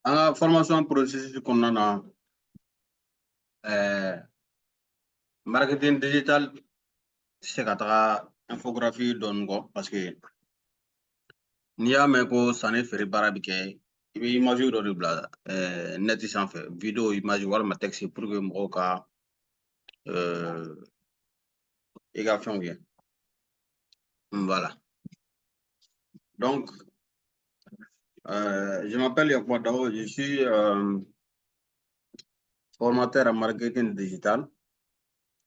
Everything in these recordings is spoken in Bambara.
An ka formation processus kɔnɔna na, marketing digital tɛ se ka taga infographie dɔɔni kɔ, parce que n'i y'a mɛn ko sanni feere baara bɛ kɛ, i bɛ image dɔ de bila net sanfɛ, vidéo, image walima texte, pour que mɔgɔw ka i ka fɛnw ye. Voilà. Donc, je m'appelle Yacouba Dao, je suis formateur en marketing digital,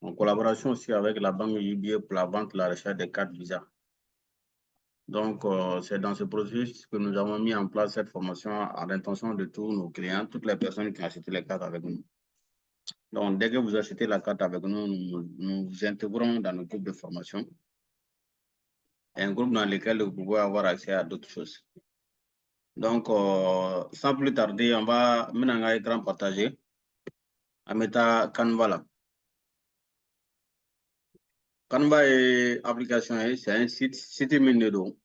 en collaboration aussi avec la banque UBA pour la vente et la recherche des cartes Visa. Donc, c'est dans ce processus que nous avons mis en place cette formation à l'intention de tous nos clients, toutes les personnes qui ont acheté les cartes avec nous. Donc, dès que vous achetez la carte avec nous, nous vous intégrons dans le groupe de formation, un groupe dans lequel vous pouvez avoir accès à d'autres choses. Donc, sans plus tarder, on va mettre un écran partagé. An bɛ taa Canva la. Canva ye application ye, c'est un site, site min de don.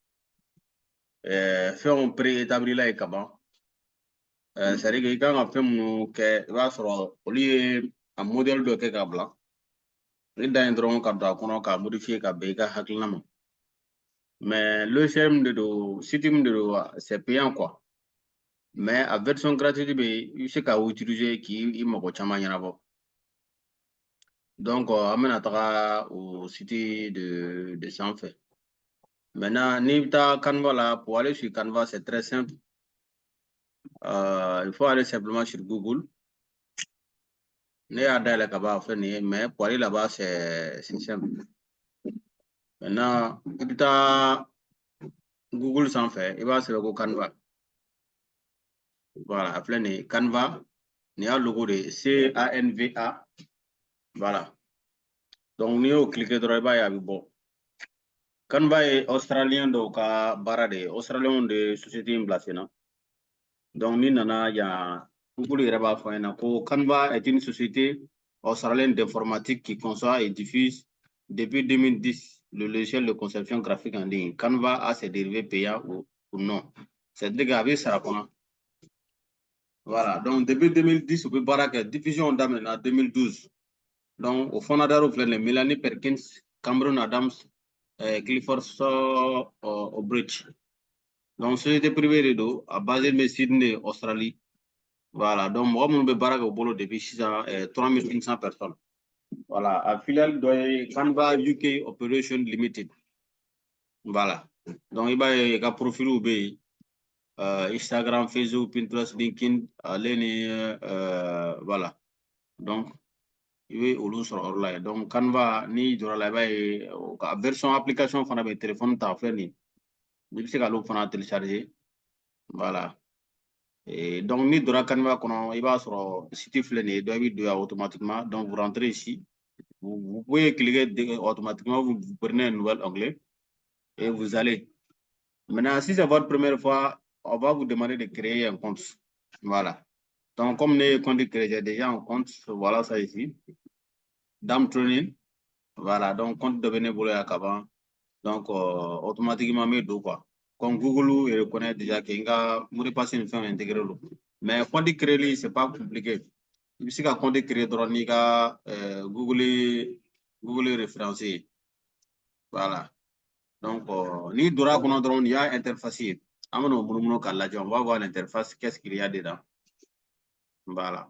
Fɛnw préétabli la ye ka ban. C'est à dire que i kan ka fɛn minnu kɛ, i b'a sɔrɔ olu ye a modèle dɔ kɛ ka bila. I dan ye dɔrɔn ka don a kɔnɔ k'a modifier ka bɛn i ka hakilina ma. Mais logiciel min de don, site min de don, c'est payant quoi. Mais a version gratuite bɛ yen, i bɛ se k'a utiliser k'i mago caman ɲɛnabɔ. Donc, an bɛna taga o site de sanfɛ. Maintenant, n'i bɛ taa Canva la, pour aller sur Canva, c'est très simple. Il faut aller simplement sur Google. Ne y'a dayɛlɛ ka ban, a filɛ nin ye, mais pour aller là-bas, c'est simple. Maintenant, i bɛ taa Google sanfɛ, i b'a sɛbɛn ko Canva. Voilà, a filɛ nin ye, Canva. Nin y'a logo de ye, C-A-N-V-A. Voilà. Donc, n'i y'o cliquer dɔrɔn, i b'a ye a bɛ bɔ. Canva ye Australien dɔw ka baara de ye. Australien de ye société in bila sen na. Donc, n'i nana yan, Google yɛrɛ b'a fɔ an ɲɛna ko Canva est une société australienne d'informatique qui conçoit et diffuse depuis 2010 le logiciel de conception graphique en ligne. Canva a ses dérivés payants ou non. C'est-à-dire qu'a bɛ sara kɔnɔ. Voilà, donc depuis 2010, u bɛ baara kɛ, diffusion daminɛna 2012. Donc, o fondateur filɛ nin ye, Melanie Perkins, Cameron Adams, Clifford Obrecht. Donc, société privée de don, a basé bɛ Sydney, Australie. Voilà, donc mɔgɔ minnu bɛ baara kɛ u bolo depuis sisan, 3500 personnes. Voilà, a filiale dɔ ye Canva UK Operation Limited. Voilà, donc i b'a ye i ka profil bɛ yen. Instagram, Facebook, Pinterest, LinkedIn, ale ni voilà. Donc, i bɛ olu sɔrɔ yɔrɔ la yen. Donc, Canva, n'i jɔra la, i b'a ye o ka version application fana bɛ téléphone ta, filɛ nin ye. I bɛ se k'ale fana télécharger. Voilà. Et donc, n'i donna Canva kɔnɔ, i b'a sɔrɔ site filɛ nin ye, dɔ i bɛ don yan automatiquement. Donc, vous rentrez ici. Vous pouvez cliquer automatiquement, vous prenez un nouvel onglet et vous allez. Maintenant, si c'est votre première fois, on va vous demander de créer un compte. Voilà. Donc, comme les compte créé, j'ai déjà un compte, voilà ça ici. Dame Training. Voilà, donc compte de bénévolat à Kaban. Donc, automatiquement, mais deux quoi. Comme Google, il reconnaît déjà qu'il y a un mot de passe une fin intégré. Mais compte créé, c'est pas compliqué. I bɛ se ka compte créer dɔrɔn n'i ka Google référencé. Voilà. Donc, n'i donna kɔnɔ dɔrɔn, nin y'a interface ye. An bɛna o munumunu k'a lajɛ. On va voir l'interface, qu'est-ce qu'il y a dedans. Voilà.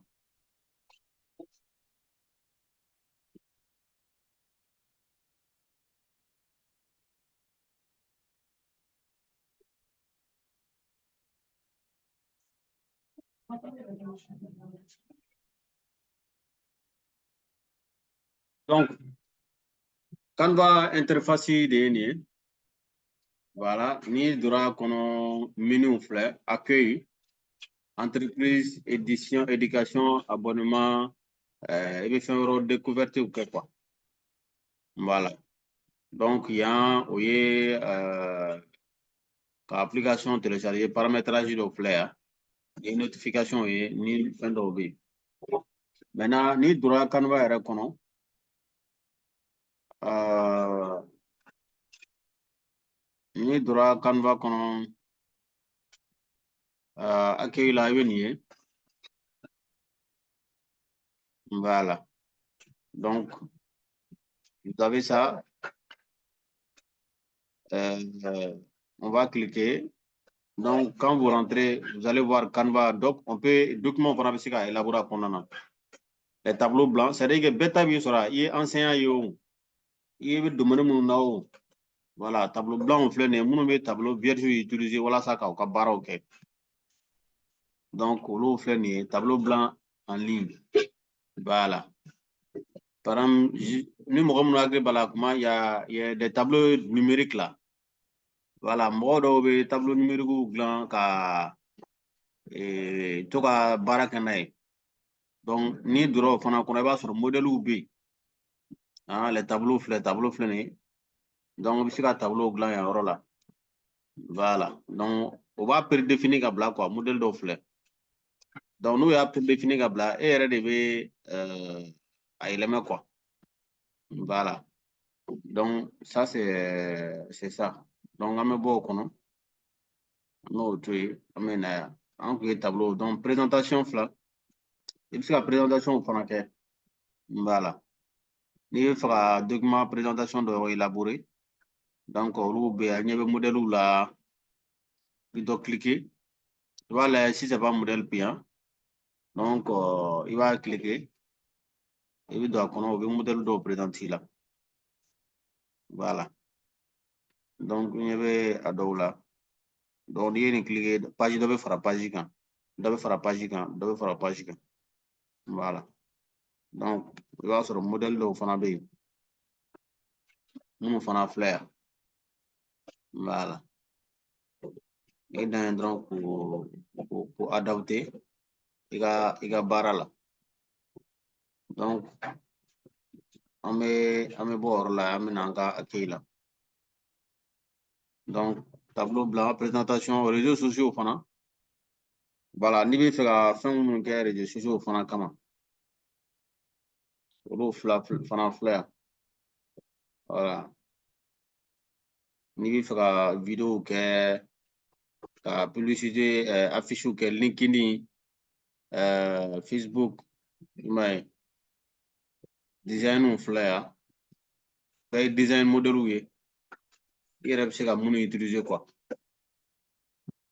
Donc, Canva interface de ye nin ye. Voilà, n'i donna kɔnɔ, menu filɛ, accueil, entreprise, édition, éducation, abonnement, I bɛ fɛn wɛrɛw découverte kɛ quoi. Voilà. Donc yan o ye ka application télécharger, paramétrage dɔw filɛ yan, ni notification ye, ni fɛn dɔw bɛ yen. Maintenant n'i donna Canva yɛrɛ kɔnɔ, n'i donna Canva kɔnɔ, accueil la i bɛ nin ye. Voilà. Donc, vous avez ça. On va cliquer. Donc, quand vous rentrez, vous allez voir Canva. Donc, on peut, document fana bɛ se ka élaborer a kɔnɔna na. Les tableaux blancs, c'est-à-dire que bɛɛ ta b'i sɔrɔ, i ye enseignant ye o, i bɛ domaine minnu na o. Voilà, tableau blanc filɛ nin ye, minnu bɛ tableau vierge utiliser walasa k'aw ka baaraw kɛ. Donc, olu filɛ nin ye, tableau blanc en ligne. Voilà. Par exemple, ni mɔgɔ minnu hakili b'a la kuma, il y a des tableaux numériques là. Voilà, mɔgɔ dɔw bɛ tableau numérique dilan ka to ka baara kɛ n'a ye. Donc, n'i donna o fana kɔnɔ, i b'a sɔrɔ modèles bɛ yen. Ah, les tableaux filɛ, tableau filɛ nin ye. Donc, i bɛ se ka tableau dilan yan yɔrɔ la. Voilà. Donc, o b'a prédéfini ka bila quoi, modèle dɔw filɛ. Donc, n'u y'a prédéfini ka bila, e yɛrɛ de bɛ a yɛlɛma quoi. Voilà. Donc, ça, c'est ça. Donc, an bɛ bɔ o kɔnɔ. An b'o to yen, an bɛ na yan. An kun ye tableau. Donc, présentation fila. I bɛ se ka présentation fana kɛ. Voilà. N'i bɛ fɛ ka document présentation dɔ élaborer, donc olu bɛ yan, ɲɛ bɛ modèle la. I bɛ dɔ cliquer. I b'a lajɛ si c'est pas modèle payant. Donc, i b'a cliquer. I bɛ don a kɔnɔ, o bɛ modèle dɔw présenter i la. Voilà. Donc, ɲɛ bɛ a dɔw la. Donc, n'i ye nin cliquer, page dɔ bɛ fara page kan, dɔ bɛ fara page kan, dɔ bɛ fara page kan. Voilà. Donc, i b'a sɔrɔ modèle dɔw fana bɛ yen minnu fana filɛ yan. Voilà. I dan ye dɔrɔn k'o adapter i ka baara la. Donc, an bɛ bɔ o yɔrɔ la, an bɛ na an ka accueil la. Donc, tableau blanc, présentation, réseaux sociaux fana. Voilà, n'i bɛ fɛ ka fɛn minnu kɛ réseaux sociaux fana kama, olu fila fana filɛ yan. Voilà. N'i bɛ fɛ ka vidéo kɛ, ka publicité, affiche kɛ LinkedIn, Facebook, i m'a ye. Design filɛ yan. Bɛɛ ye design modèle ye. I yɛrɛ bɛ se ka minnu utiliser quoi.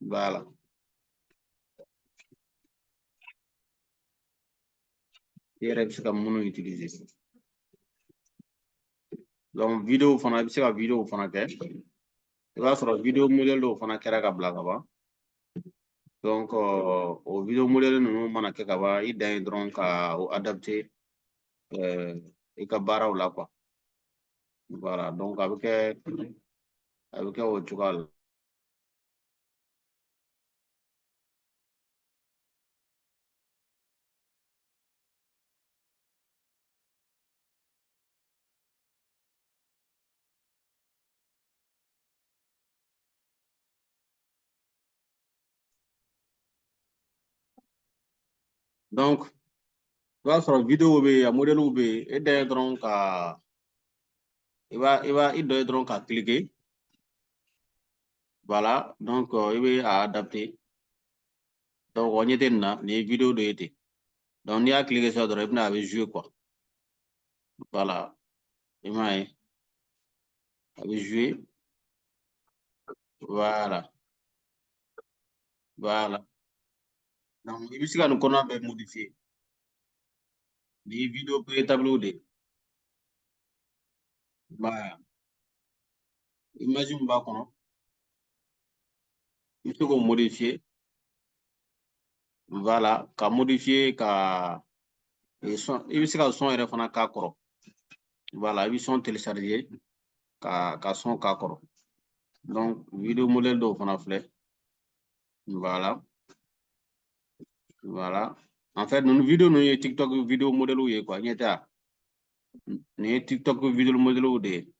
Voilà. I yɛrɛ bɛ se ka minnu utiliser. Donc vidéo fana, i bɛ se ka vidéo fana kɛ. I b'a sɔrɔ vidéo modèle dɔw fana kɛra ka bila ka ban. Donc o vidéo modèle ninnu mana kɛ ka ban, i dan ye dɔrɔn ka o adapter i ka baaraw la quoi. Voilà, donc a bɛ kɛ o cogoya la. Donc, i b'a sɔrɔ vidéo bɛ yen, a modèle bɛ yen, e dan ye dɔrɔn ka i b'a i dɔ ye dɔrɔn ka cliquer. Voilà, donc i bɛ a adapter. Donc o ɲɛ tɛ nin na, nin ye vidéo dɔ ye ten. Donc n'i y'a cliquer sisan dɔrɔn, i bɛna a bɛ jouer quoi. Voilà, i m'a ye, a bɛ jouer. Voilà. Voilà. Donc i bɛ se ka nin kɔnɔna bɛɛ modifier. Nin ye vidéo préétabli de ye. Voilà. Image min b'a kɔnɔ, i bɛ se k'o modifier. Voilà, ka modifier ka son, i bɛ se ka son yɛrɛ fana k'a kɔrɔ. Voilà, i bɛ son télécharger ka son k'a kɔrɔ. Donc vidéo modèle dɔw fana filɛ. Voilà. Voilà. En fait, ninnu vidéo ninnu ye TikTok vidéo modèle ye quoi, ɲɛ tɛ wa? Nin ye TikTok vidéo modèle de ye.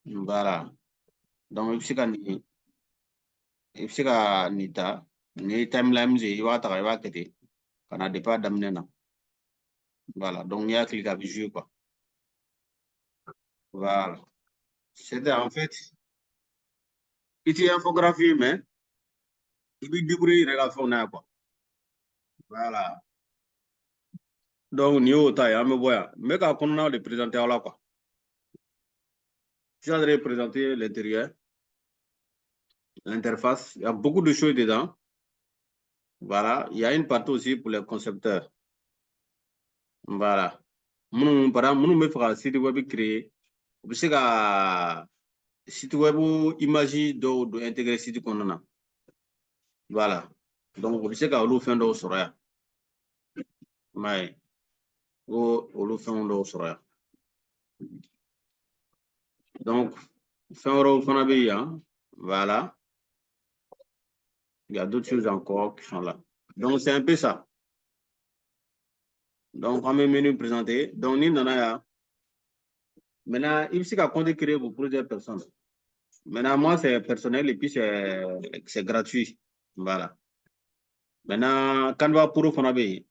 Voilà. Donc i bɛ se ka nin, i bɛ se ka nin ta, nin ye timeline ye, i b'a ta i b'a kɛ ten ka na depuis a daminɛ na. Voilà, donc n'i y'a cliquer a bɛ jouer quoi. Voilà. C'était en fait, i ti infographie mais i b'i débrouiller i yɛrɛ ka fɛnw na quoi. Voilà. Donc nin y'o ta ye, an bɛ bɔ yan. N bɛ ka kɔnɔna de présenter aw la quoi. Je suis en train de présenter l'intérieur, l'interface. Il y a beaucoup de choses dedans. Voilà. Il y a une partie aussi pour les concepteurs. Voilà. Minnu, par exemple, minnu bɛ fɛ ka site web créer, u bɛ se ka site web image dɔw don intégrer site kɔnɔna na. Voilà. Donc u bɛ se ka olu fɛn dɔw sɔrɔ yan. I m'a ye? Ko olu fɛnw dɔw sɔrɔ yan. Donc fɛn wɛrɛw fana bɛ yan. Voilà. Il y a d'autres choses encore qui sont là. Donc c'est un peu ça. Donc an bɛ menu présenter. Donc n'i nana yan, maintenant i bɛ se ka compte créer pour plusieurs personnes. Maintenant moi c'est personnel et puis c'est gratuit. Voilà. Maintenant Canva Pro fana bɛ yen.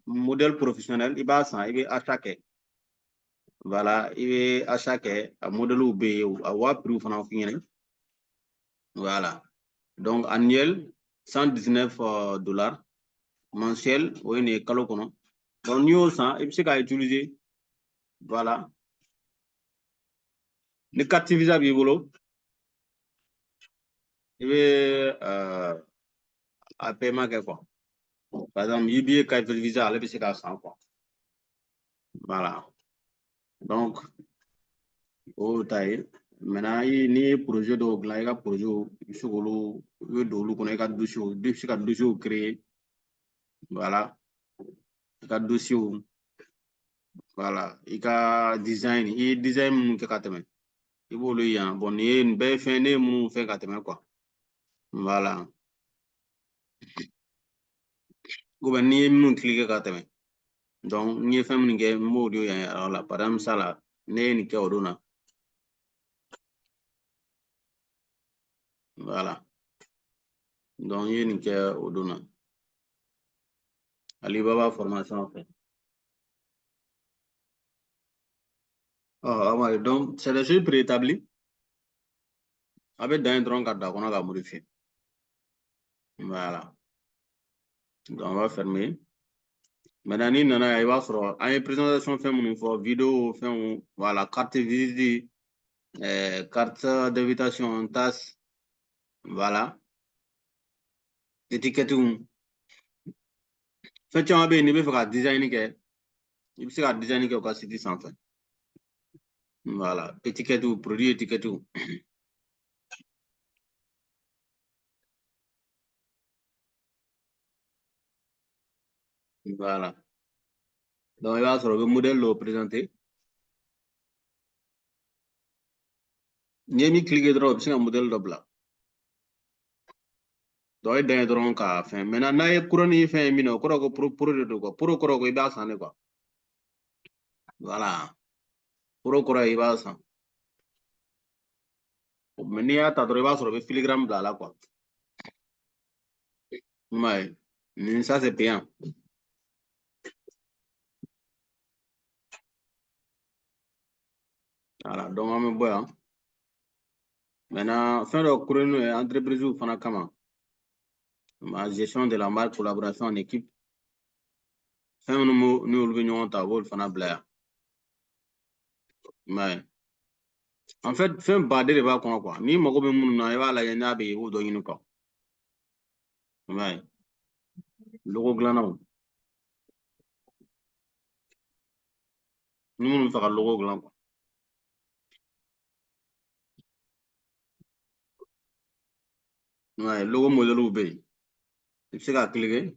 Modèle professionnel, i b'a san, i bɛ achat kɛ. Voilà, i bɛ achat kɛ, a modèle bɛ yen, a wa prix fana f'i ɲɛna. Voilà. Donc annuel 119 dollars, mensuel o ye nin ye kalo kɔnɔ. Donc n'i y'o san, i bɛ se k'a utiliser. Voilà. Ni carte Visa b'i bolo, i bɛ a paiement kɛ quoi. Par exemple, UBA carte Visa, ale bɛ se k'a san quoi. Voilà. Donc o y'o ta ye. Maintenant i n'i ye projet dɔw dilan, i ka projet i bɛ se k'olu, i bɛ don olu kɔnɔ, i ka dossier, i bɛ se ka dossier créer. Voilà. I ka dossier, voilà, i ka design, i ye design minnu kɛ ka tɛmɛ, i b'olu yan. Bon, nin ye nin bɛɛ ye fɛn ne ye minnu fɛn ka tɛmɛ quoi. Voilà. Ou bien n'i ye minnu cliquer ka tɛmɛ. Donc n ye fɛn minnu kɛ, n b'o de yan yɔrɔ la. Par exemple, ça la, ne ye nin kɛ o don na. Voilà. Donc n ye nin kɛ o don na. Alibaba formation fɛ. Oh, ouais, donc c'est des choses préétablies. A bɛ dan ye dɔrɔn ka don a kɔnɔ ka modifier. Voilà. Donc on va fermer. Maintenant n'i nana yan, i b'a sɔrɔ an ye présentation fɛn minnu fɔ, vidéo fɛnw, voilà, carte visite, carte d'invitation, tasse, voilà, étiquette. Fɛn caman bɛ yen n'i bɛ fɛ ka design kɛ, i bɛ se ka design kɛ u ka site sanfɛ. Voilà, étiquette, produit étiquette. Voilà. Donc i b'a sɔrɔ u bɛ modèle dɔw présenter. N'i ye min cliquer dɔrɔn, u bɛ se ka modèle dɔ bila. Donc e dan ye dɔrɔn ka fɛn. Maintenant n'a ye kura ni fɛn ye min na, o kɔrɔ ko pro, pro de don quoi. Pro kɔrɔ ko i b'a san de quoi. Voilà. Pro kɔrɔ ye i b'a san. Mais n'i y'a ta dɔrɔn, i b'a sɔrɔ u bɛ filigrane bila a la quoi. I m'a ye? Nin ça c'est payant. Voilà, donc an bɛ bɔ yan. Maintenant, fɛn dɔ créé n'o ye entreprise fana kama. Ma gestion de la marque, collaboration en équipe. Fɛn minnu ni olu bɛ ɲɔgɔn ta, u b'olu fana bila yan. I m'a ye? En fait, fɛn baden de b'a kɔnɔ quoi. N'i mago bɛ minnu na, i b'a lajɛ n'a bɛ yen, i b'o dɔ ɲini quoi. I m'a ye? Logo dilannaw. Ni minnu bɛ fɛ ka logo dilan quoi. I m'a ye? Logo modèle bɛ yen. I bɛ se ka cliquer.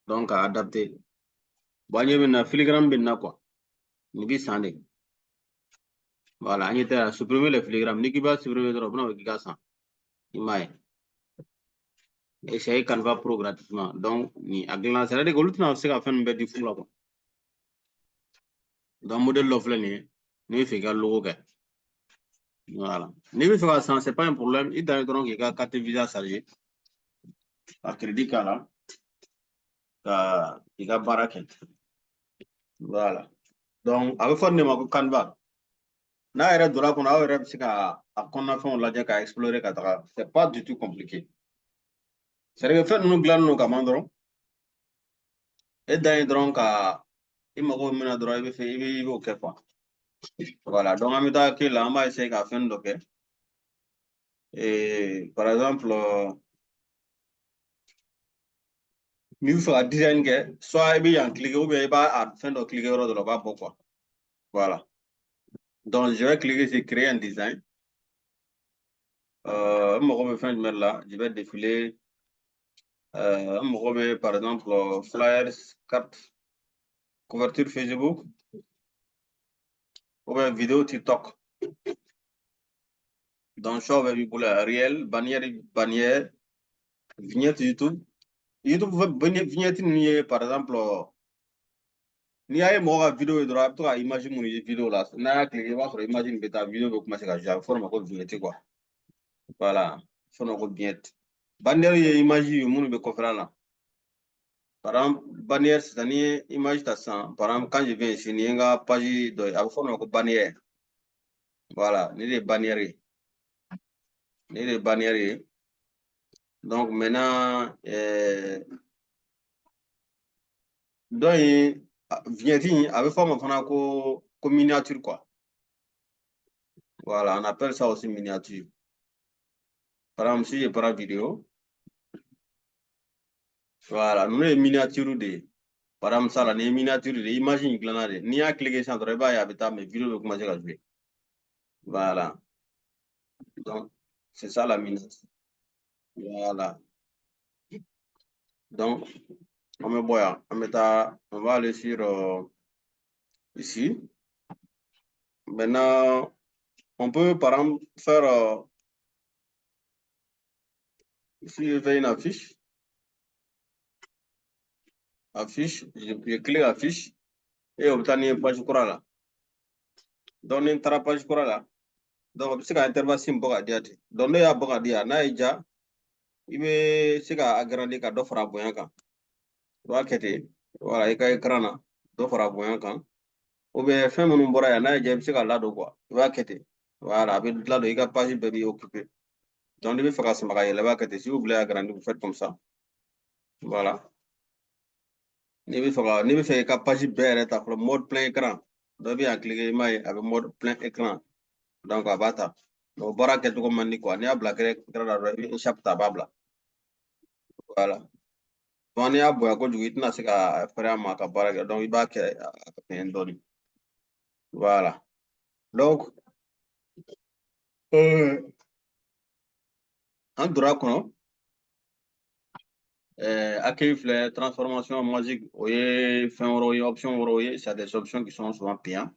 Donc ka adapter. Bon, an ɲɛ bɛ na filigrane bɛ nin na quoi. Nin bɛ san de. Voilà, an ɲɛ tɛ yan, supprimer les filigrammes. N'i k'i b'a supprimer dɔrɔn, u bɛna fɔ k'i k'a san. I m'a ye? Essayer Canva Pro gratuitement. Donc, ni a dilan, c'est à dire que olu tɛna se ka fɛn ninnu bɛɛ di fu la quoi. Donc, modèle dɔ filɛ nin ye, n'i bɛ fɛ i ka logo kɛ. Voilà. N'i bɛ fɛ ka san, c'est pas un problème. I dan ye dɔrɔn k'i ka carte Visa charger, ka crédit k'a la, ka i ka baara kɛ. Voilà. Donc, a bɛ fɔ nin de ma ko Canva. N'a yɛrɛ donna kɔnɔ, aw yɛrɛ bɛ se ka a kɔnɔna fɛnw lajɛ ka explorer ka taga. C'est pas du tout compliqué. C'est à dire que fɛn ninnu dilannen don ka ban dɔrɔn. E dan ye dɔrɔn ka i mago bɛ min na dɔrɔn, i bɛ fɛ i b'o kɛ quoi. Voilà. Donc, an bɛ taa kɛ la, an b'a essayer ka fɛn dɔ kɛ. Et, par exemple, n'i bɛ fɛ ka design kɛ, soit i bɛ yan cliquer ou bien i b'a a fɛn dɔ cliquer yɔrɔ dɔ la, o b'a bɔ quoi. Voilà. Donc, je vais cliquer sur créer un design. N mago bɛ fɛn jumɛn la? Je vais défiler. N mago bɛ, par exemple, flyers, carte, couverture Facebook ou bien vidéo TikTok. Donc, choix bɛɛ b'i bolo yan. Réel, bannière, bannière, vignette YouTube. YouTube vignette ninnu ye, par exemple, n'i y'a ye mɔgɔ ka vidéo ye dɔrɔn, a bɛ to ka image minnu ye vidéo la, n'a y'a cliquer, i b'a sɔrɔ image nin bɛ taa, vidéo bɛ commencer ka jouer, a bɛ fɔ o ma ko vignette quoi. Voilà, a bɛ fɔ o ma ko vignette. Bannière ye image ye minnu bɛ kɔfɛla la. Par exemple, bannière sisan, n'i ye image ta sisan, par exemple, quand je viens ici, nin ye n ka page dɔ ye, a bɛ fɔ o ma ko bannière. Voilà, nin de ye bannière ye. Nin de ye bannière ye. Donc maintenant, dɔ in, vignette in, a bɛ fɔ a ma fana ko miniature quoi. Voilà, on appelle ça aussi miniature. Par exemple, si je prends vidéo, voilà, ninnu ye miniature de ye. Par exemple, ça là, nin ye miniature de ye, image in dilanna de. N'i y'a cliquer sisan dɔrɔn, i b'a ye a bɛ taa, mais vidéo bɛ commencer ka jouer. Voilà. Donc, c'est ça la miniature. Voilà. Donc, an bɛ bɔ yan, an bɛ taa, on va aller sur ici. Maintenant, on peut par exemple faire, si je fais une affiche, affiche, je clique affiche, et o bɛ taa ni ye page kura la. Donc, ni n taara page kura la, donc o bɛ se ka interface in bɔ ka di yan ten. Donc, ne y'a bɔ ka di yan, n'a y'i diya, i bɛ se ka agrandir ka dɔ fara a bonya kan. I b'a kɛ ten, voilà, i ka écran na, dɔ fara a bonya kan. Ou bien fɛn minnu bɔra yan, n'a y'i diya, i bɛ se ka ladon quoi. I b'a kɛ ten. Voilà, a bɛ ladon, i ka page bɛɛ b'i occuper. Donc, n'i bɛ fɛ ka sama ka yɛlɛ, i b'a kɛ ten. Si vous voulez agrandir, vous faites comme ça. Voilà. N'i bɛ fɛ i ka page bɛɛ yɛrɛ ta fɔlɔ, mode plein écran. Dɔ bɛ yan cliquer, i m'a ye, a bɛ mode plein écran. Donc, a b'a ta. O baara kɛcogo man di quoi. N'i y'a bila kɛrɛ la dɔrɔn, i bɛ échappe ta, a b'a bila. Voilà. Donc, n'i y'a bonya kojugu, i tɛna se ka fɛrɛ a ma ka baara kɛ. Donc, i b'a kɛ a ka kɛɲɛ dɔɔnin. Voilà. Donc, an donna kɔnɔ. Accueil filɛ, transformation magique, o ye fɛn wɛrɛw ye, option wɛrɛw ye, c'est des options qui sont souvent payantes.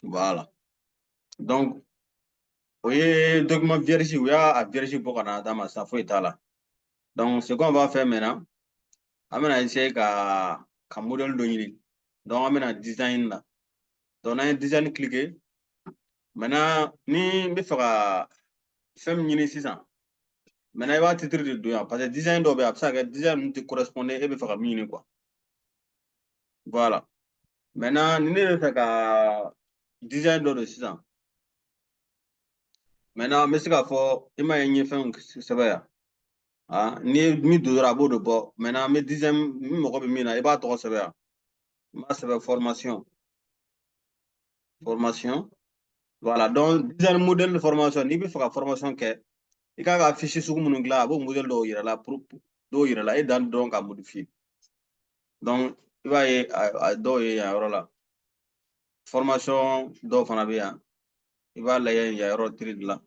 Voilà. Donc, o ye document vierge, u y'a vierge bɔ ka na d'a ma sisan, foyi t'a la. Donc, ce qu'on va faire maintenant, an bɛna essayer ka modèle dɔ ɲini. Donc, an bɛna design la. Donc, n'an ye design cliquer, maintenant, ni n bɛ fɛ ka fɛn min ɲini sisan, maintenant i b'a titre de don yan, parce que design dɔw bɛ yen, a bɛ se ka kɛ design ninnu tɛ correspondre e bɛ fɛ ka min ɲini quoi. Voilà. Maintenant, ni ne bɛ fɛ ka design dɔ don sisan, maintenant n bɛ se k'a fɔ, i m'a ye, n ye fɛnw sɛbɛn yan. Ah, n'i ye min don dɔrɔn, a b'o de bɔ. Maintenant, n bɛ design, n mago bɛ min na, i b'a tɔgɔ sɛbɛn yan. N b'a sɛbɛn formation. Formation. Voilà, donc design modèle de formation, n'i bɛ fɛ ka formation kɛ, i kan ka fiche sugu minnu dilan, a b'o modèle dɔw yira la, pour dɔw yira la, e dan dɔrɔn ka modifier. Donc, i b'a ye a dɔw ye yan yɔrɔ la. Formation dɔw fana bɛ yan. I b'a lajɛ yan yɔrɔ tri de la.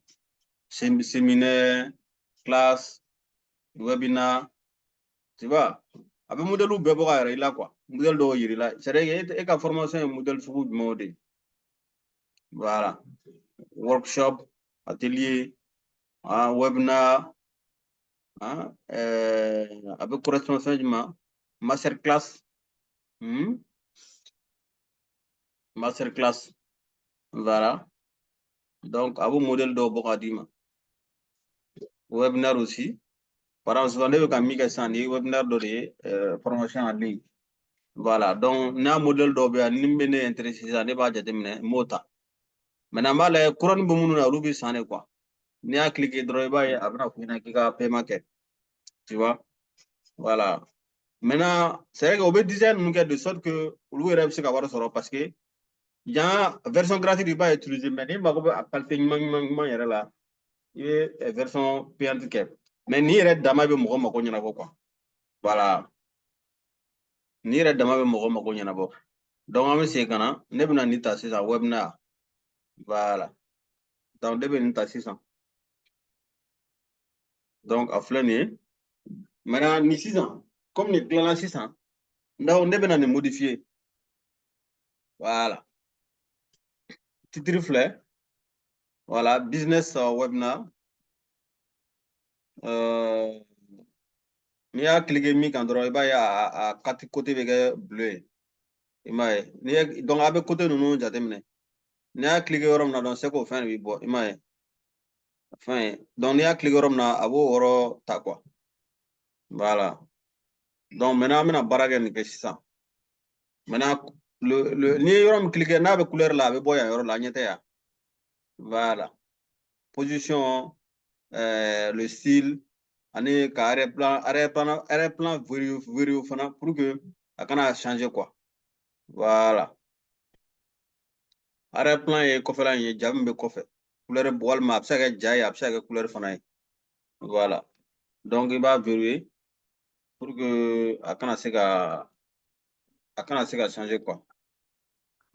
Séminaire, classe, webinar, tu vois. A bɛ modèle bɛɛ bɔ ka yɛrɛ i la quoi. Modèle dɔw yir'i la. C'est à dire e ka formation ye modèle sugu jumɛnw de ye? Voilà. Workshop, atelier, ah, webinar. Hein, a bɛ correspond fɛn jumɛn ma? Master class. Master class. Voilà. Donc, a b'o modèle dɔw bɔ k'a d'i ma. Webinaire aussi. Par exemple, ne bɛ ka min kɛ sisan, nin ye webinaire dɔ de ye, formation en ligne. Voilà. Donc, n'a modèle dɔw bɛ yan, ni min bɛ ne intéressé sisan, ne b'a jateminɛ, n b'o ta. Maintenant, n b'a lajɛ couronne bɛ minnu na, olu bɛ san de quoi. N'i y'a cliquer dɔrɔn, i b'a ye a bɛna f'i ɲɛna k'i ka paiement kɛ. Tu vois? Voilà. Maintenant, c'est vrai que o bɛ design ninnu kɛ de sorte que olu yɛrɛ bɛ se ka wari sɔrɔ, parce que yan version gratuite i b'a utiliser, mais n'i mago bɛ a qualité ɲuman ɲuman ɲuman yɛrɛ la, i bɛ version payante kɛ. Mais nin yɛrɛ dama bɛ mɔgɔ mako ɲɛnabɔ quoi. Voilà. Nin yɛrɛ dama bɛ mɔgɔ mako ɲɛnabɔ. Donc an bɛ segin ka na, ne bɛna nin ta sisan, webinaire. Voilà. Donc ne bɛ nin ta sisan. Donc a filɛ nin ye. Maintenant nin sisan, comme nin tilala sisan, donc ne bɛna nin modifier. Voilà. Titre filɛ. Voilà, business webinar. N'i y'a cliquer min kan dɔrɔn, i b'a ye a quatre côté bɛ kɛ bleu ye. I m'a ye. N'i ye, donc a bɛ côté ninnu jateminɛ. N'i y'a cliquer yɔrɔ min na dɔrɔn, c'est k'o fɛn de bɛ bɔ, i m'a ye. Fɛn ye. Donc n'i y'a cliquer yɔrɔ min na, a b'o yɔrɔ ta quoi. Voilà. Donc maintenant an bɛna baara kɛ nin kɛ sisan. Maintenant le n'i ye yɔrɔ min cliquer, n'a bɛ couleur la, a bɛ bɔ yan yɔrɔ la, a ɲɛ tɛ yan. Voilà. Position, le style, ani ka arrière plan verrouillé fana pour que a kana changer quoi. Voilà. Arrière plan ye kɔfɛla in ye, ja min bɛ kɔfɛ. Couleur walima a bɛ se ka kɛ ja ye, a bɛ se ka kɛ couleur fana ye. Voilà. Donc i b'a verrouiller pour que a kana se ka changer quoi.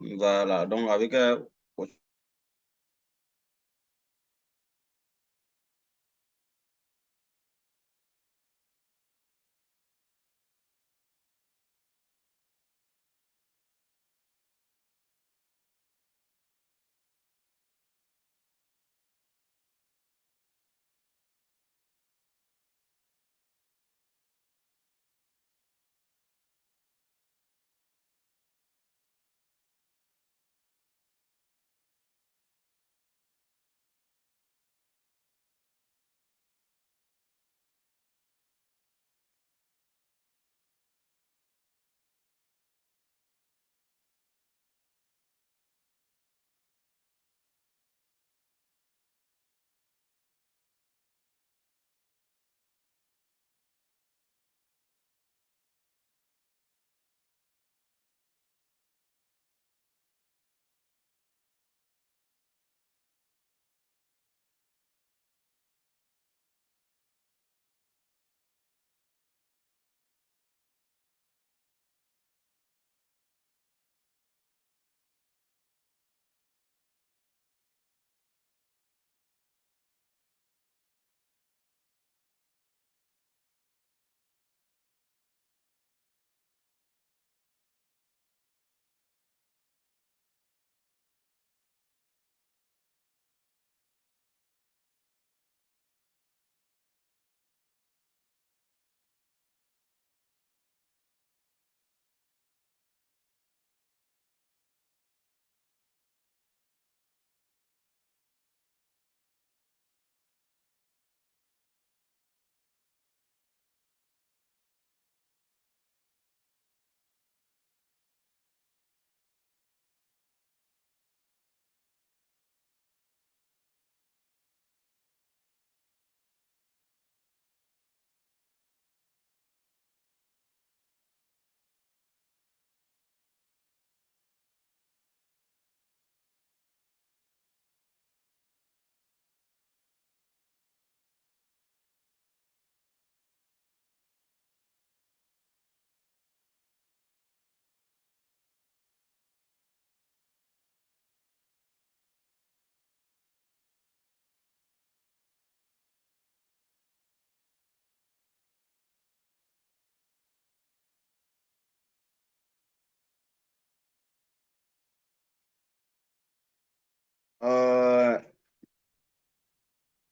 Voilà. Donc a bɛ kɛ o.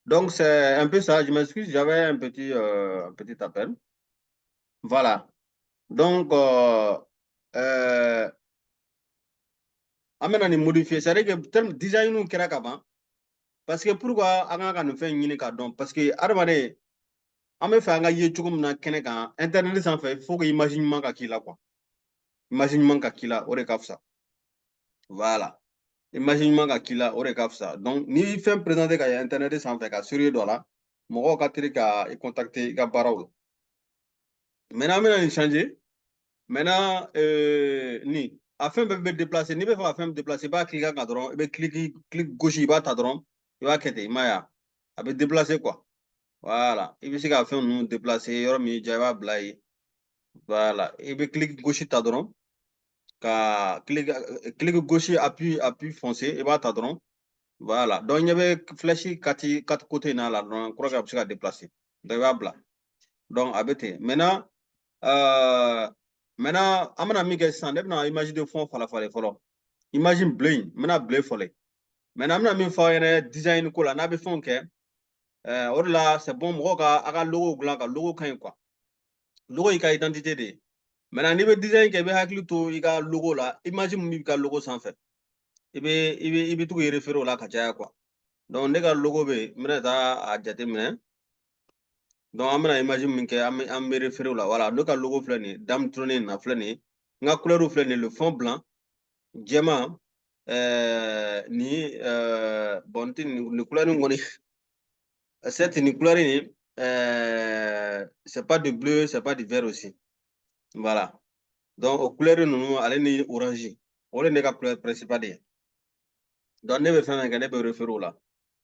Donc, c'est un peu ça. Je m'excuse, j'avais un petit appel. Voilà. Donc, an bɛna nin modifier. C'est-à-dire que terme design kɛra ka ban. Parce que pourquoi an kan ka nin fɛn ɲini k'a dɔn? Parce que adamaden, an bɛ fɛ an ka ye cogo min na kɛnɛ kan, internet sanfɛ, il faut que image ɲuman ka k'i la quoi. Image ɲuman ka k'i la, o de ka fisa. Voilà. Image ɲuman ka k'i la, o de ka fisa. Donc, n'i ye fɛn présenter ka ye internet sanfɛ ka sérieux dɔ la, mɔgɔw ka teli ka i contacter i ka baaraw la. Maintenant, an bɛna nin changer. Maintenant, nin a fɛn bɛɛ bɛ déplacer. N'i bɛ fɛ ka fɛn déplacer, i b'a cliquer kan dɔrɔn, i bɛ clic gauche, i b'a ta dɔrɔn, i b'a kɛ ten, i m'a ye wa? A bɛ déplacer quoi. Voilà. I bɛ se ka fɛn ninnu déplacer yɔrɔ min y'i diya, i b'a bila yen. Voilà. I bɛ clic gauche ta dɔrɔn, ka clic gauche, appui foncé, i b'a ta dɔrɔn. Voilà. Donc, ɲɛ bɛ flèche quatre côté in na la dɔrɔn, kɔrɔ a bɛ se ka déplacer. Donc, i b'a bila. Donc, a bɛ ten. Maintenant, an bɛna min kɛ sisan, ne bɛna image de fond falen falen fɔlɔ. Image bleu in, n bɛna bleu fɔlɔ. Maintenant, an bɛna min fɔ aw ɲɛna design ko la, n'a bɛ fɛnw kɛ, o de la c'est bon mɔgɔw ka a ka logo dilan, ka logo ka ɲi quoi. Logo y'i ka identité de ye. Maintenant, n'i bɛ design kɛ, i bɛ hakili to i ka logo la, image min b'i ka logo sanfɛ. I bɛ to k'i référer o la ka caya quoi. Donc, ne ka logo bɛ yen, n bɛna taa a jateminɛ. Donc, an bɛna image min kɛ, an bɛ référer o la. Voilà, ne ka logo filɛ nin ye, dame trône in na filɛ nin ye. N ka couleur filɛ nin ye, le fond blanc, jɛman, ni bon, n tɛ nin couleur in kɔni, cette nin couleur in, c'est pas du bleu, c'est pas du vert aussi. Voilà. Donc, o couleur ninnu, ale ni orange, o de ye ne ka couleur principale ye. Donc, ne bɛ fɛn fɛn kɛ, ne bɛ référer o la.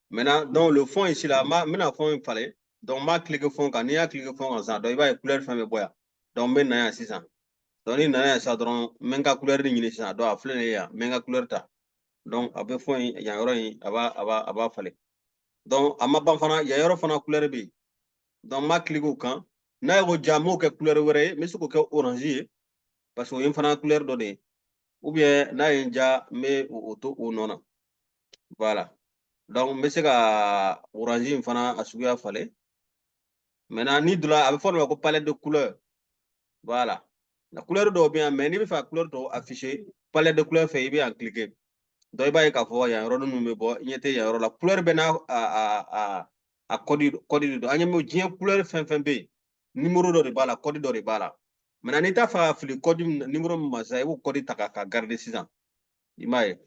Maintenant, donc le fond ici là, n bɛna fond in falen. Donc, n b'a cliquer fond kan. N'i y'a cliquer fond kan sisan, donc i b'a ye couleur fɛn bɛ bɔ yan. Donc, n bɛ na yan sisan. Donc, ni nana yan sisan dɔrɔn, n bɛ n ka couleur ɲini sisan. Donc, a filɛ nin ye yan, n bɛ n ka couleur ta. Donc, a bɛ fond in yan yɔrɔ in, a b'a falen. Donc, a ma ban fana, yan yɔrɔ fana couleur bɛ yen. Donc, n b'a cliquer o kan. N'a ye ko ja, n b'o kɛ couleur wɛrɛ ye, n bɛ se k'o kɛ orange ye, parce que o ye n fana couleur dɔ de ye. Ou bien n'a ye n ja, n bɛ o to o nɔ na. Voilà. Donc, n bɛ se ka orange in fana a suguya falen. Maintenant, n'i donna, a bɛ fɔ o de ma ko palette de couleur. Voilà. La couleur dɔw bɛ yan, mais n'i bɛ fɛ ka couleur dɔw afficher, palette de couleur fɛ, i bɛ yan cliquer. Donc, i b'a ye k'a fɔ yan yɔrɔ ninnu bɛ bɔ, i ɲɛ tɛ yan yɔrɔ la. Couleur bɛɛ n'a a code de don. An ɲɛ bɛ diɲɛ couleur fɛn fɛn bɛ yen, numéro dɔ de b'a la, code dɔ de b'a la. Maintenant, n'i t'a fɛ ka fili code numéro min ma sisan, i b'o code ta ka garder sisan. I m'a ye.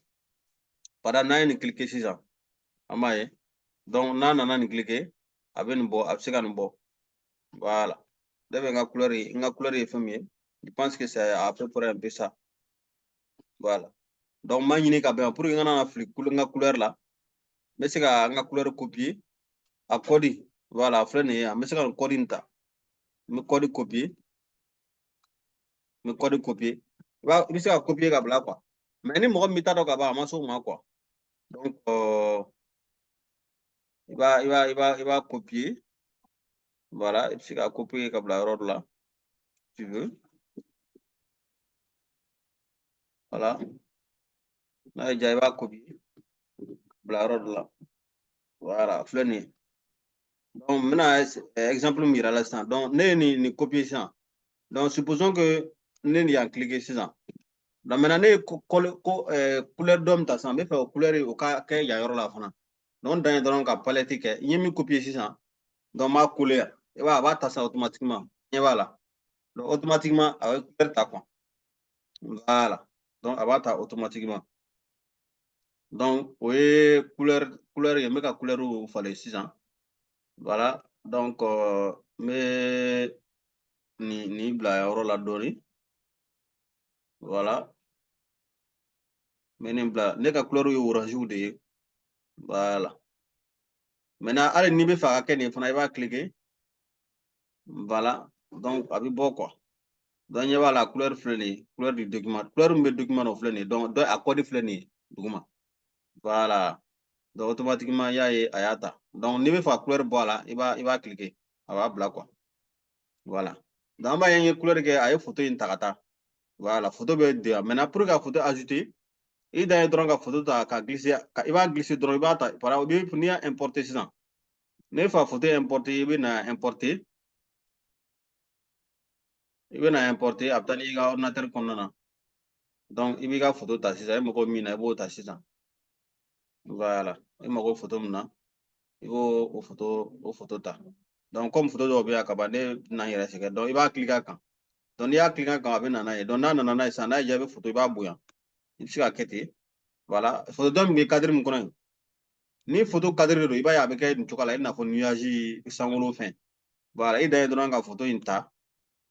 Par exemple, n'an ye nin cliquer sisan, an b'a ye. Donc, n'a nana nin cliquer, a bɛ nin bɔ, a bɛ se ka nin bɔ. Voilà. Ne bɛ n ka couleur ye, n ka couleur ye fɛn min ye. Je pense que c'est à peu près un peu ça. Voilà. Donc, n b'a ɲini ka bɛn pour que n kana na fili n ka couleur la. N bɛ se ka n ka couleur copier. A code, voilà, a filɛ nin ye yan. N bɛ se ka nin code in ta. N bɛ code copier. N bɛ code copier. I bɛ se ka copier ka bila quoi. Mais ni mɔgɔ min t'a dɔn ka ban, a ma s'o ma quoi. Donc, i b'a copier. Voilà, i bɛ se ka copier ka bila yɔrɔ dɔ la. Tu veux. Voilà. N'a y'i diya, i b'a copier bila yɔrɔ dɔ la. Voilà, a filɛ nin ye. Donc, n bɛna exemple min yira la sisan. Donc, ne ye nin copier sisan. Donc, supposons que ne nin yan cliquer sisan. Donc, maintenant, ne ye ko couleur dɔ min ta sisan, n bɛ fɛ o couleur o ka kɛ yan yɔrɔ la fana. Donc, n dan ye dɔrɔn ka palette kɛ. N ye min copier sisan, donc n b'a coller yan. I b'a ye, a b'a ta sisan automatiquement. Ɲɛ b'a la. Donc, automatiquement, a bɛ couleur ta quoi. Voilà. Donc, a b'a ta automatiquement. Donc, o ye couleur ye, n bɛ ka couleur falen sisan. Voilà. Donc, n bɛ nin bila yɔrɔ la dɔɔnin. Voilà. N bɛ nin bila. Ne ka couleur ye orange de ye. Voilà. Maintenant, hali n'i bɛ fɛ a ka kɛ nin fana, i b'a cliquer. Voilà. Donc, a bɛ bɔ quoi. Donc, ɲɛ b'a la, couleur filɛ nin ye. Couleur du document. Couleur min bɛ document na, o filɛ nin ye. Donc, a code filɛ nin ye duguma. Voilà. Donc, automatiquement, i y'a ye, a y'a ta. Donc, n'i bɛ fɛ ka couleur bɔ a la, i b'a cliquer. A b'a bila quoi. Voilà. Donc, an b'a ye, n ye couleur kɛ, a ye photo in ta ka taa. Voilà, photo bɛ di yan. Maintenant, pour ka photo ajouter, i dan ye dɔrɔn ka photo ta ka glisser, i b'a glisser dɔrɔn, i b'a ta. Par exemple, n'i y'a importer sisan, Ne fa photo importer, i bɛ na importer. I bɛ na importer, a bɛ taa n'i ka ordinateur kɔnɔna na. Donc i b'i ka photo ta sisan, e mago min na, i b'o ta sisan. Voilà, i mago photo min na, i b'o o photo ta. Donc comme photo dɔw bɛ yan ka ban, ne bɛna n yɛrɛ sɛgɛn. Donc i b'a cliquer a kan. Donc n'i y'a cliquer a kan, a bɛ na n'a ye. Donc n'a nana n'a ye sisan, n'a y'i diya, i bɛ photo, i b'a bonya. I bɛ se ka kɛ ten. Voilà, photo dɔ min bɛ cadre min kɔnɔ yen, ni photo cadre de don, i b'a ye a bɛ kɛ nin cogoya la, i n'a fɔ nuage, sankolo fɛn. Voilà, i dan ye dɔrɔn ka photo in ta.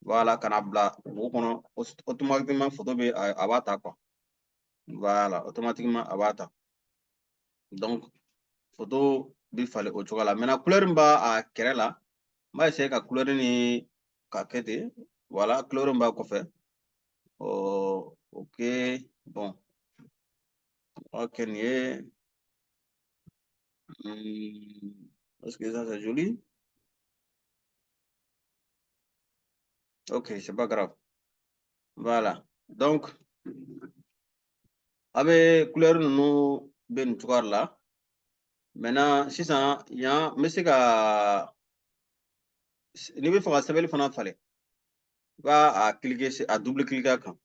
Voilà, ka na bila wo kɔnɔ, automatiquement photo bɛ a b'a ta quoi. Voilà, automatiquement a b'a ta. Donc photo bɛ falen o cogoya la. Maintenant couleur min b'a a kɛrɛ la, n b'a essayer ka couleur ni ka kɛ ten. Voilà, couleur min b'a kɔfɛ. Oh, ok, bon. Ok, nin ye. Est-ce que ça c'est joli? Ok, c'est pas grave. Voilà. Donc, a bɛ couleur ninnu bɛ nin cogoya la. Maintenant, sisan yan n bɛ se ka, n'i bɛ fɛ ka sɛbɛnni fana falen, i b'a a cliquer, a double cliquer a kan.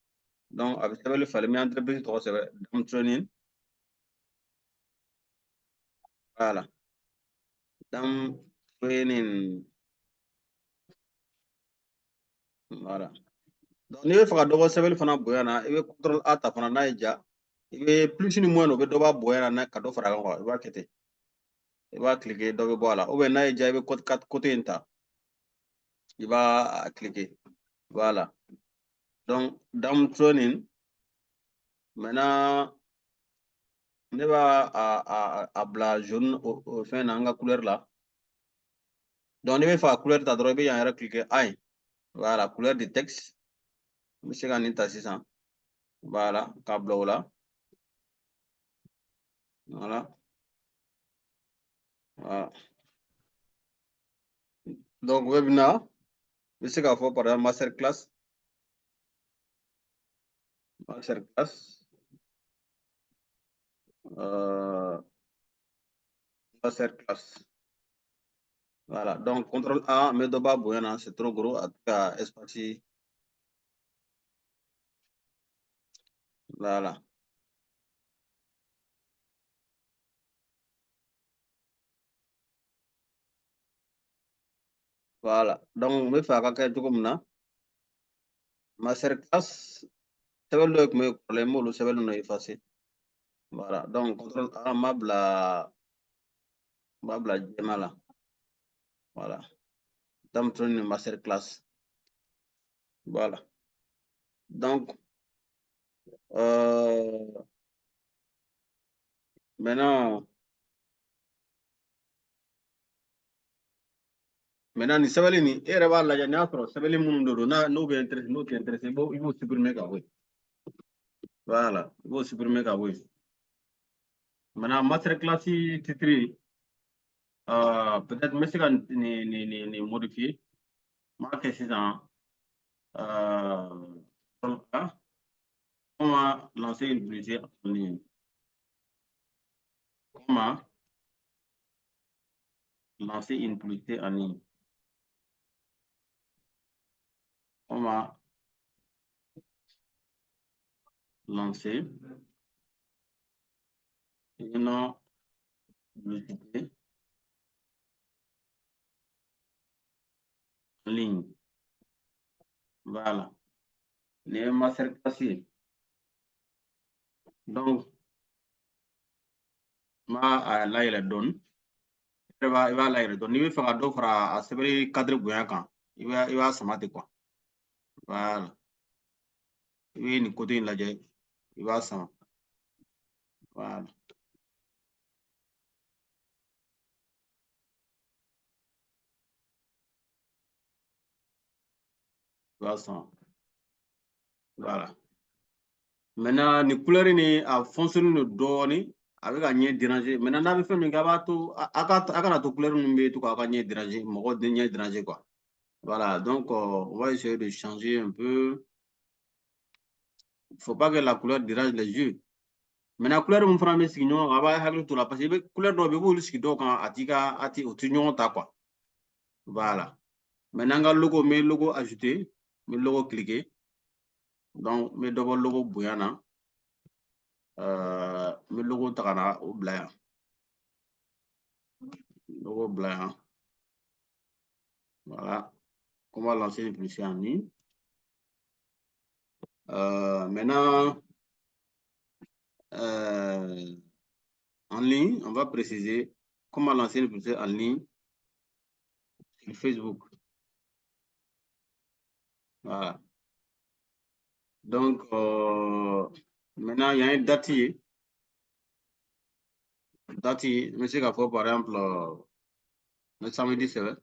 Donc a bɛ sɛbɛnni falen, n bɛ entreprise tɔgɔ sɛbɛn, Dam Training. Voilà. Dam Training. Voilà. Donc n'i bɛ fɛ ka dɔ bɔ sɛbɛnni fana bonya na, i bɛ contrôle A ta fana n'a y'i diya. I bɛ plus ni moins, o bɛ dɔ b'a bonya na ka dɔ fara a kan quoi. I b'a kɛ ten. I b'a cliquer, dɔ bɛ bɔ a la. Ou bien n'a y'i diya, i bɛ côté in ta. I b'a cliquer. Voilà. Donc Dam Training. Maintenant, ne b'a a bila jaune o fɛn na, an ka couleur la. Donc n'i bɛ fɛ ka couleur ta dɔrɔn, i bɛ yan yɛrɛ cliquer A ye. Voilà, couleur de texte. N bɛ se ka nin ta sisan. Voilà, k'a bila o la. Voilà. Voilà. Donc webinaire, n bɛ se k'a fɔ par exemple masterclass. Masterclass. Masterclass. Voilà, donc contrôle A, n bɛ dɔ b'a bonya na, c'est trop gros, a tɛ ka espace. Voilà. Voilà, donc n bɛ fɛ a ka kɛ cogo min na, masterclass, sɛbɛn dɔw tun bɛ yen kɔrɔlen, n b'olu sɛbɛn ninnu effacer. Voilà, donc contrôle A, n b'a bila jɛman la. Voilà. Dam Training masterclass. Voilà. Donc, maintenant nin sɛbɛnni nin, e yɛrɛ b'a lajɛ n'a sɔrɔ sɛbɛnni minnu de don, n'o bɛ intéressé, n'o tɛ intéressé, i b'o supprimer ka bɔ yen. Voilà, i b'o supprimer ka bɔ yen. Maintenant, masterclass titre, peut-être n bɛ se ka nin modifier. N b'a kɛ sisan, comment lancer une publicité en ligne? Comment lancer une publicité en ligne? Comment lancer une publicité en ligne? Voilà. Nin ye masterclass ye. Donc, n b'a a layɛlɛ dɔɔni. I b'a layɛlɛ dɔɔni. N'i bɛ fɛ ka dɔ fara a sɛbɛnni cadre bonya kan, i b'a sama ten quoi. Voilà. I bɛ nin côté in lajɛ, i b'a sama. Voilà. I b'a sama. Voilà. Maintenant, nin couleur ni a fonctionné don dɔɔni, a bɛ ka ɲɛ déranger. Maintenant, n'a bɛ fɛn min kɛ, a b'a to a kana to couleur ninnu bɛ to k'aw ka ɲɛ déranger, mɔgɔw de ɲɛ déranger quoi. Voilà, donc on va essayer de changer un peu. Il faut pas que la couleur dérange les yeux. Maintenant, couleur mun fana bɛ sigi ɲɔgɔn kan, a b'a hakili to la parce que i bɛ couleur dɔw bɛ yen, i b'olu sigi dɔw kan, a t'i ka a ti o ti ɲɔgɔn ta quoi. Voilà. Maintenant, n ka logo, n bɛ logo ajouter, n bɛ logo cliquer. Donc, n bɛ dɔ bɔ logo bonya na. N bɛ logo ta ka na o bila yan. Logo bila yan. Voilà. Comment lancer une publicité en ligne. Maintenant, en ligne, on va préciser comment lancer une publicité en ligne sur Facebook. Voilà. Donc, maintenant, il y a une date. Date, monsieur Gafo, par exemple, le samedi, c'est vrai.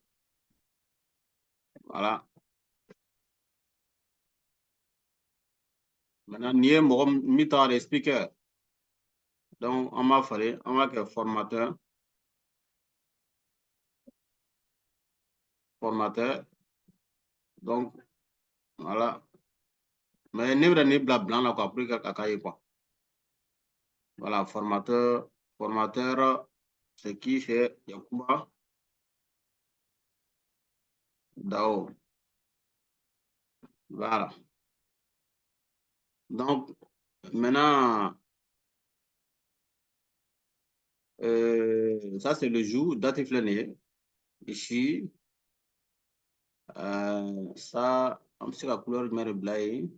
Voilà. Maintenant, ni mɔgɔ min taara de speaker. Donc, on va faire, on va faire formateur. Formateur. Donc, voilà. Mais ne bɛna ni bila blanc la quoi, pour que a ka ye quoi. Voilà, formateur. Formateur, c'est qui? C'est Yacouba Dao. Voilà. Donc, maintenant, ça c'est le jour, date filɛ. Ici, ça, an bɛ se ka couleur jumɛn de bila yen?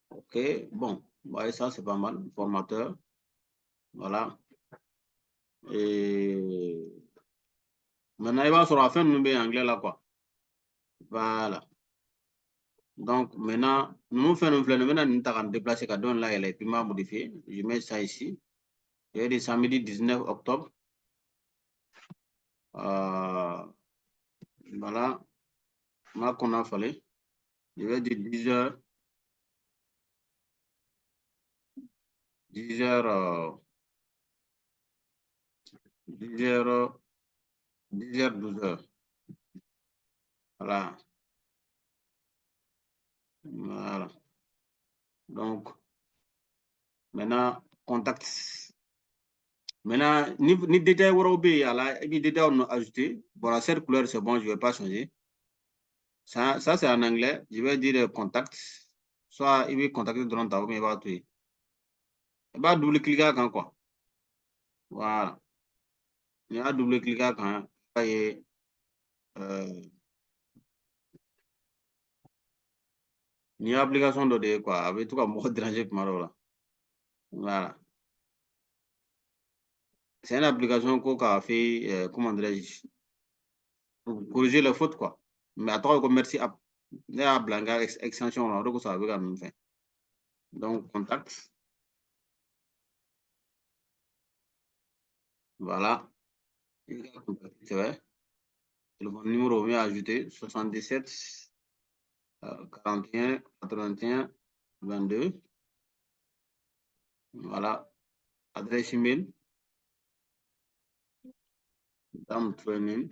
Ok, bon, ouais, ça c'est pas mal, formateur. Voilà. Et maintenant, il va sur la fin de nous anglais là, quoi. Voilà. Donc, maintenant, nous faisons maintenant, nous avons déplacé là, et puis m'a modifié. Je mets ça ici. Il y a samedi 19 octobre. Voilà. Moi, qu'on a fallu. Je vais dire 10h. 10h. 10h, 10h, 12h. Voilà. Voilà. Donc, maintenant, contact. Maintenant, ni détail wɛrɛw bɛ yen a la, i bɛ détail ninnu ajouter. Bon, cette couleur, c'est bon, je ne vais pas changer. Ça, ça c'est en anglais. Je vais dire contact. Soit il va contacter dɔrɔn ta, ou bien il b'a to yen. I b'a double cliquer a kan quoi. Voilà. N'i y'a double cliquer a kan, i b'a ye nin ye application dɔ de ye quoi. A bɛ to ka mɔgɔ déranger tuma dɔw la. Voilà. C'est une application ko k'a fait, comment dirais-je, pour corriger les fautes quoi. Mais a tɔgɔ ye ko Merci App. Ne y'a bila n ka extension la, o de kosɔn a bɛ ka ninnu fɛn. Donc, contact. Voilà. C'est vrai. Téléphone numéro vient ajouter 77 41 81 22. Voilà. Adresse email. Dame Training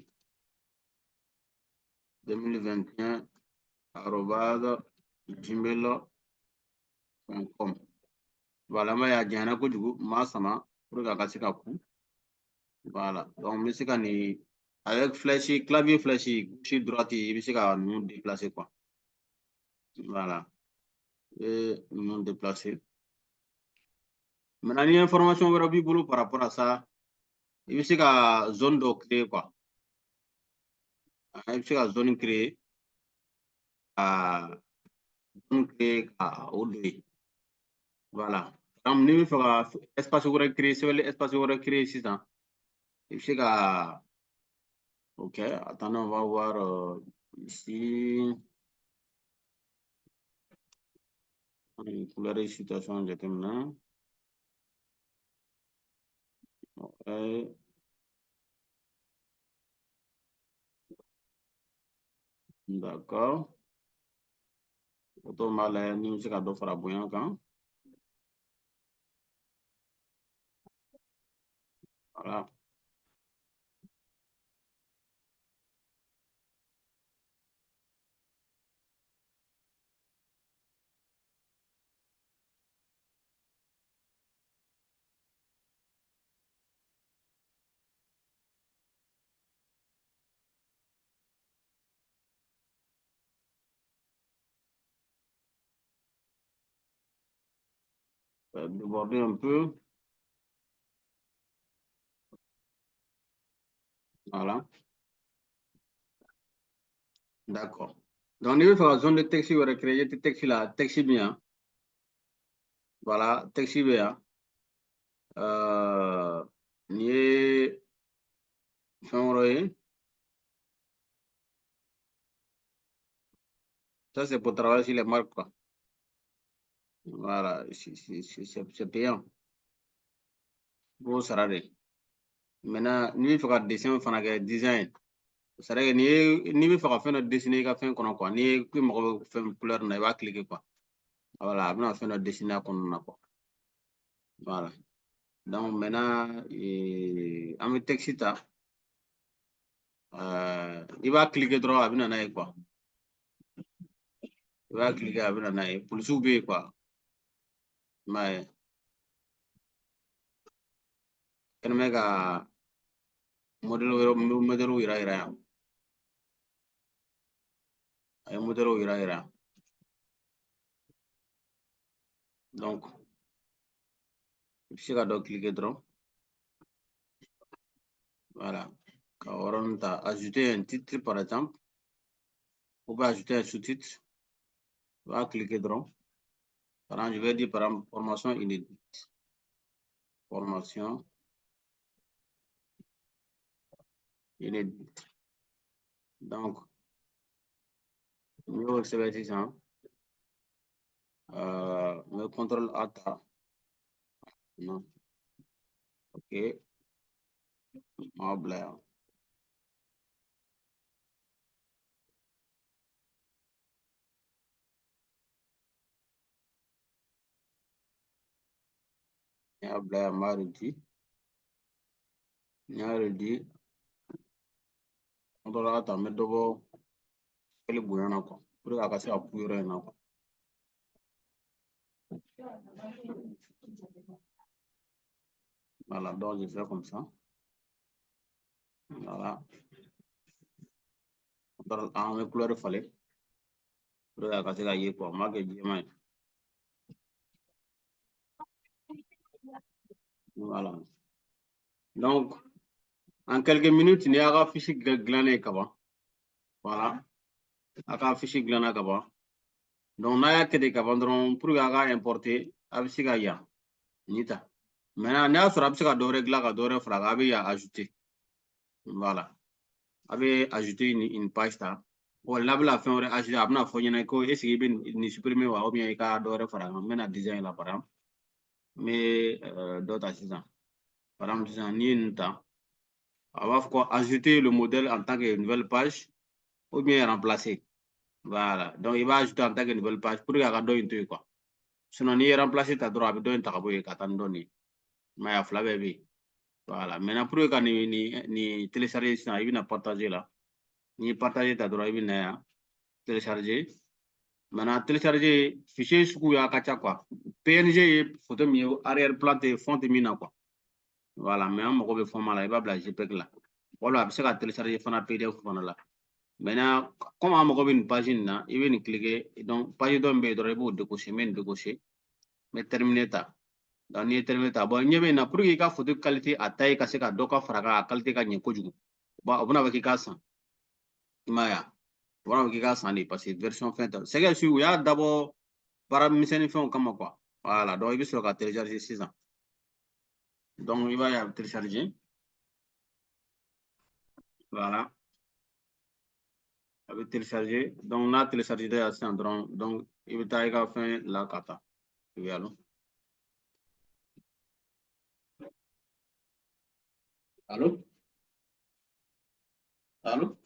2021 @gmail.com. Voilà, moi, il y a Diana kojugu, ma sama, pour que a ka se ka ku. Voilà. Donc, n bɛ se ka nin avec flèche, clavier flèche, gauche, droite, i bɛ se ka ninnu déplacer quoi. Voilà. Et ninnu déplacer. Maintenant, ni information wɛrɛ b'i bolo par rapport à ça, i bɛ se ka zone dɔ créer quoi. I bɛ se ka zone créer, ka zone créer ka o don yen. Voilà. Donc, n'i bɛ fɛ ka espace wɛrɛ créer, sɛbɛnni espace wɛrɛ créer sisan, i bɛ se ka. Ok, attendez, on va voir ici. Couleur et situation jateminɛ. Ouais. D'accord. O b'a lajɛ ni bɛ se ka dɔ fara bonya kan. Voilà. Déborder un peu. Voilà. D'accord. Donc, n'i bɛ fɛ ka zone de texte wɛrɛ créer, i tɛ texte la, texte bɛ yan. Voilà, texte bɛ yan. Nin ye fɛn wɛrɛ ye. Ça, c'est pour travailler sur les marques, quoi. Voilà, c'est payant. B'o sara de. Maintenant, n'i bɛ fɛ ka dessin fana kɛ, design. C'est-à-dire que n'i bɛ fɛ ka fɛn dɔ dessiner i ka fɛn kɔnɔ, quoi. N'i ye k'i mago bɛ fɛn couleur na, i b'a cliquer, quoi. Voilà, a bɛna fɛn dɔ dessiner a kɔnɔna na, quoi. Voilà. Donc maintenant, an bɛ texte ta. I b'a cliquer dɔrɔn, a bɛ na n'a ye, quoi. I b'a cliquer, a bɛ na n'a ye. Polisiw bɛ yen, quoi. I m'a ye. Kɛnɛ bɛ ka modèle wɛrɛ, modèle yira yira yan. A ye modèle yira yira. Donc, i bɛ se ka dɔ cliquer dɔrɔn. Voilà. Ka yɔrɔnin ta. Ajouter un titre, par exemple. Ou bien ajouter un sous-titre. I b'a cliquer dɔrɔn. Par exemple, je vais dire, par exemple, formation inédite. Formation inédite. Donc, n y'o sɛbɛn sisan. N bɛ contrôle A ta. Non. Ok. N b'a bila yan. N y'a bila yan, n b'a réduit. N y'a réduit. Contrôle A ta, n bɛ dɔ bɔ kɛli bonya na, quoi. Pour que a ka se ka ku yɔrɔ in na, quoi. Voilà, donc je fais comme ça. Voilà. Donc, an bɛ couleur falen. Pour que a ka se ka ye, quoi. N b'a kɛ jɛman ye. Voilà. Donc, en quelques minutes, n'i y'a ka fiche dilannen ka ban. Voilà. A ka fiche dilanna ka ban. Donc, n'a y'a kɛ ten ka ban dɔrɔn, pour que a ka importer, a bɛ se ka yan nin ta. Maintenant, n'a y'a sɔrɔ a bɛ se ka dɔ wɛrɛ dilan ka dɔ wɛrɛ fara a kan, a bɛ yan ajouter. Voilà. A bɛ ajouter une page ta. Wala n'a bɛna fɛn wɛrɛ ajouter, a bɛna fɔ ɲɛna ko est-ce que i bɛ nin supprimer wa, ou bien i ka dɔ wɛrɛ fara a kan. N bɛna design la, par exemple. N bɛ dɔ ta sisan. Par exemple, sisan n'i ye nin ta, a b'a fɔ ko ajouter le modèle en tant que nouvelle page ou bien remplacer. Voilà. Donc, il va ajouter en tant que nouvelle page pour que a ka dɔ in to yen, quoi. Sinon, n'i ye remplacer ta dɔrɔn, a bɛ dɔ in ta ka bɔ yen ka taa ni dɔ nin ye. I m'a ye, a fila bɛɛ bɛ yen. Voilà. Maintenant, pour que ka nin télécharger sisan, i bɛna partager la. N'i ye partager ta dɔrɔn, i bɛ na yan télécharger. Maintenant, télécharger fichier suguya ka ca, quoi. PNG ye photo min ye, arrière plan tɛ, fond tɛ min na, quoi. Voilà, mais an mago bɛ format la, i b'a bila JPEG la. Wala a bɛ se ka télécharger fana PDF fana la. Maintenant, comme an mago bɛ nin page nin na, i bɛ nin cliquer. Donc, page dɔ min bɛ yen dɔrɔn, i b'o décocher. N bɛ nin décocher. N bɛ terminer ta. Donc, n'i ye terminer ta, bon, ɲɛ bɛ nin na, pour que i ka photo qualité a taille ka se ka dɔ ka fara a kan, a qualité ka ɲɛ kojugu. Bon, o bɛna fɔ k'i k'a san. I m'a ye wa? O bɛna fɔ k'i k'a san de, parce que version fɛn tɛ. C'est que u y'a dabɔ baara misɛnnin fɛnw kama, quoi. Voilà, donc i bɛ sɔrɔ ka télécharger sisan. Donc, i b'a ye a bɛ télécharger. Voilà. A bɛ télécharger. Donc, n'a télécharger sisan dɔrɔn, donc i bɛ taa i ka fɛn la ka taa. Oui, allô? Allô? Allô?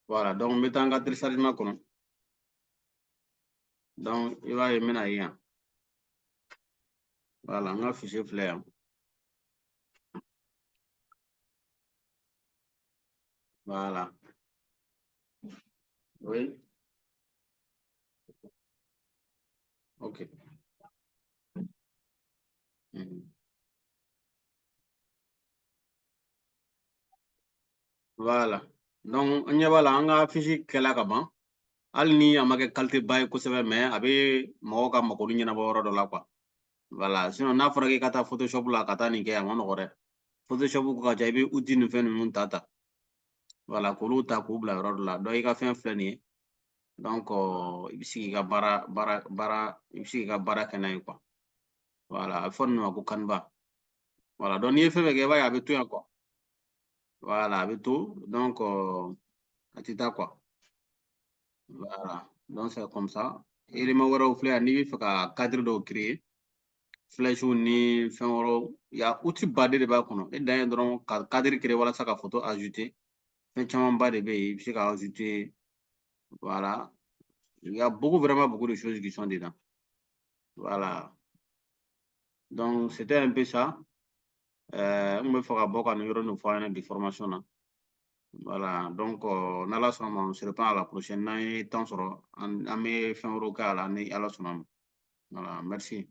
Voilà, donc n bɛ taa n ka téléchargement kɔnɔ. Donc, i b'a ye n bɛna ye yan. Voilà, n ka fichier filɛ yan. Voilà. Oui. Ok. Voilà. Donc an ɲɛ b'a la, an ka affiche kɛla ka ban. Hali ni a ma kɛ qualité ba ye kosɛbɛ, mais a bɛ mɔgɔw ka makoni ɲɛnabɔ yɔrɔ dɔ la quoi. Voilà, sinon n'a fɔra k'i ka taa Photoshop la ka taa nin kɛ, a ma nɔgɔ dɛ. Photoshop ko ka ca, i bɛ outil ni fɛn ninnu ta ta, voilà, k'olu ta k'u bila yɔrɔ dɔ la. Donc i ka fɛn filɛ nin ye. Donc i bɛ se k'i ka baara baara baara i bɛ se k'i ka baara kɛ n'a ye quoi. Voilà, a bɛ fɔ nin ma ko Canva. Voilà, donc n'i ye fɛn fɛn kɛ, i b'a ye a bɛ to yan quoi. Voilà, a bɛ to, donc a tɛ taa quoi. Voilà, donc c'est comme ça. Élément wɛrɛw filɛ yan, n'i bɛ fɛ ka cadre dɔw créer, flèche ni fɛn wɛrɛw ya, outil baden de b'a kɔnɔ. E dan ye dɔrɔn ka cadre créer walasa ka photo ajouter. Fɛn camanba de bɛ yen, i bɛ se ka ajouter. Voilà, il y a beaucoup, vraiment beaucoup de choses qui sont dedans. Voilà, donc c'était un peu ça. N bɛ fɛ ka bɔ ka nin yɔrɔ nin fɔ an ɲɛna bi formation na. Voilà, donc n'Ala sɔnna ma, on se reprend à la prochaine. N'an ye temps sɔrɔ, an bɛ fɛn wɛrɛw kɛ a la ni Ala sɔnna ma. Voilà, merci.